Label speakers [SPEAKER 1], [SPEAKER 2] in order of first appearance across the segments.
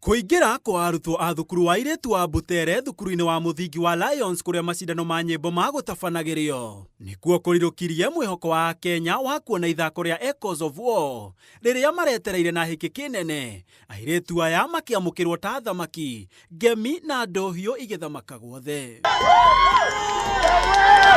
[SPEAKER 1] Kũingĩra kwa arutwo a thukuru wa airĩtu wa Butere thukuru-inĩ wa mũthingi wa Lions kũrĩa macindano ma nyĩmbo magũtabanagĩrio nĩkuo kũrirũkirie mwĩhoko wa Akenya wa kuona ithako rĩa Echoes of War rĩrĩa maretereire na hĩkĩ kĩnene. Airĩtu aya makĩamũkĩrwo ta athamaki, ngemi na ndũhiũ igĩthamaka guothe.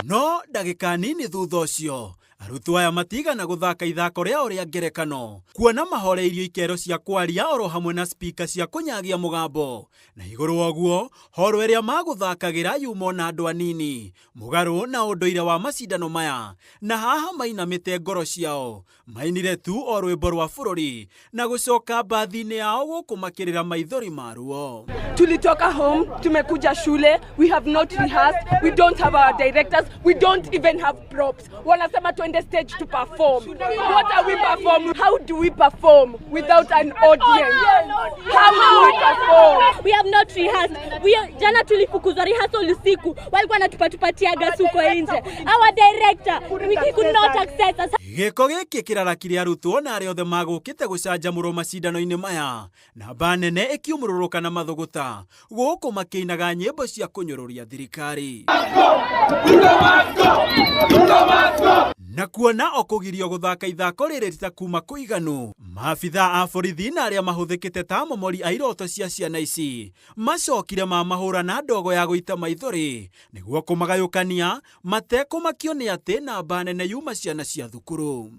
[SPEAKER 1] No ndagĩka nini thutha ũcio arutwo aya matigana gũthaka ithako rĩao rĩa ngerekano kuona mahoreirio ikero cia kwaria oro hamwe na spika cia kũnyagia mũgambo, na igũrũ wa ũguo horo ĩrĩa magũthakagĩra yuma ona andũ anini mũgarũ na ũndũire wa macindano maya, na haha mainamĩte ngoro ciao mainire tu o rwĩmbo rwa bũrũri na gũcoka mbathi-inĩ yao gũkũ makĩrĩra maithori maruo.
[SPEAKER 2] Tulitoka home, tumekuja shule, we have not rehearsed, we don't have our directors, we don't even have props. Wanasema tuende stage to perform. What are we performing? How do we perform without an audience? How do we perform?
[SPEAKER 3] We have not rehearsed. We are, jana tulifukuzwa rehearsal usiku. Walikuwa wanatupatupatia gas huko nje. Our director, he could not access us.
[SPEAKER 1] Gĩko gĩkĩ kĩrarakire arutwo na arĩa othe magũkĩte gũcanjamũrwo macindano-inĩ maya, namba nene ĩkiumũrũrũka na mathũgũta gũkũ makĩinaga nyĩmbo cia kũnyũrũria thirikari. Na kuona o kũgirio gũthaka ithako rĩrĩ ti ta kuma kũiganu, maabithaa a borithi na arĩa mahũthĩkĩte ta momori a iroto cia ciana ici macokire mamahũra na ndogo ya gũita maithori nĩguo kũmagayũkania matekũmakio nĩ atĩ namba nene yuma ciana cia thukuru.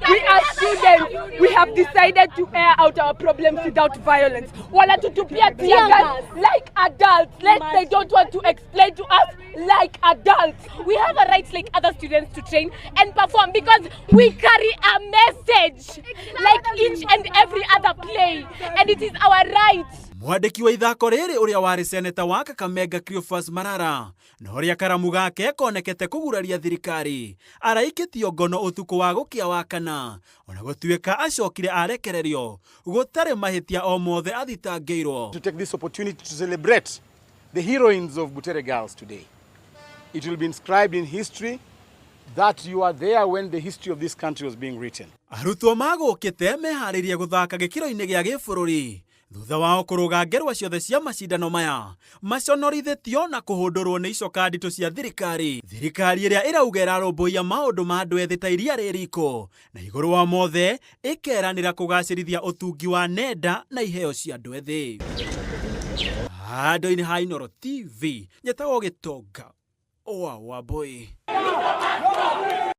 [SPEAKER 2] We are students. We have decided to air out our problems without violence. Wanatutupia tear gas like adults. Let's they don't want to explain to us like adults.
[SPEAKER 3] We have a right like other students to train and perform because we carry a message like each and every other play, and it is our right.
[SPEAKER 1] Mwandĩki wa ithako rĩrĩ ũrĩa warĩ seneta wa Kakamega Cleophas Marara na ũrĩa karamu gake konekete kũguraria thirikari araikĩtio ngono ũtukũ wa gũkĩa wa kana, ona gũtuĩka acokire arekererio gũtarĩ mahĩtia o mothe athitangĩirwo.
[SPEAKER 4] To take this opportunity to celebrate the heroines of Butere Girls today. It will be inscribed in history that you are there when the history of this country was being written.
[SPEAKER 1] Arutwo magũkĩte meharĩrie gũthaka gĩkĩro-inĩ gĩa gĩbũrũri thutha wao kũrũga ngerwa ciothe cia macindano maya maconorithĩtio na kũhũndũrwo nĩ icoka nditũ cia thirikari. Thirikari ĩrĩa ĩrauga ĩrarũmbũiya maũndũ ma andũ ethĩ ta iria rĩ riko, na igũrũ wa mothe ĩkeranĩra kũgacĩrithia ũtungi wa nenda na iheo cia andũ ethĩ. Handũ-inĩ ha Inooro TV, nyetagwo Gĩtonga wa Wambui.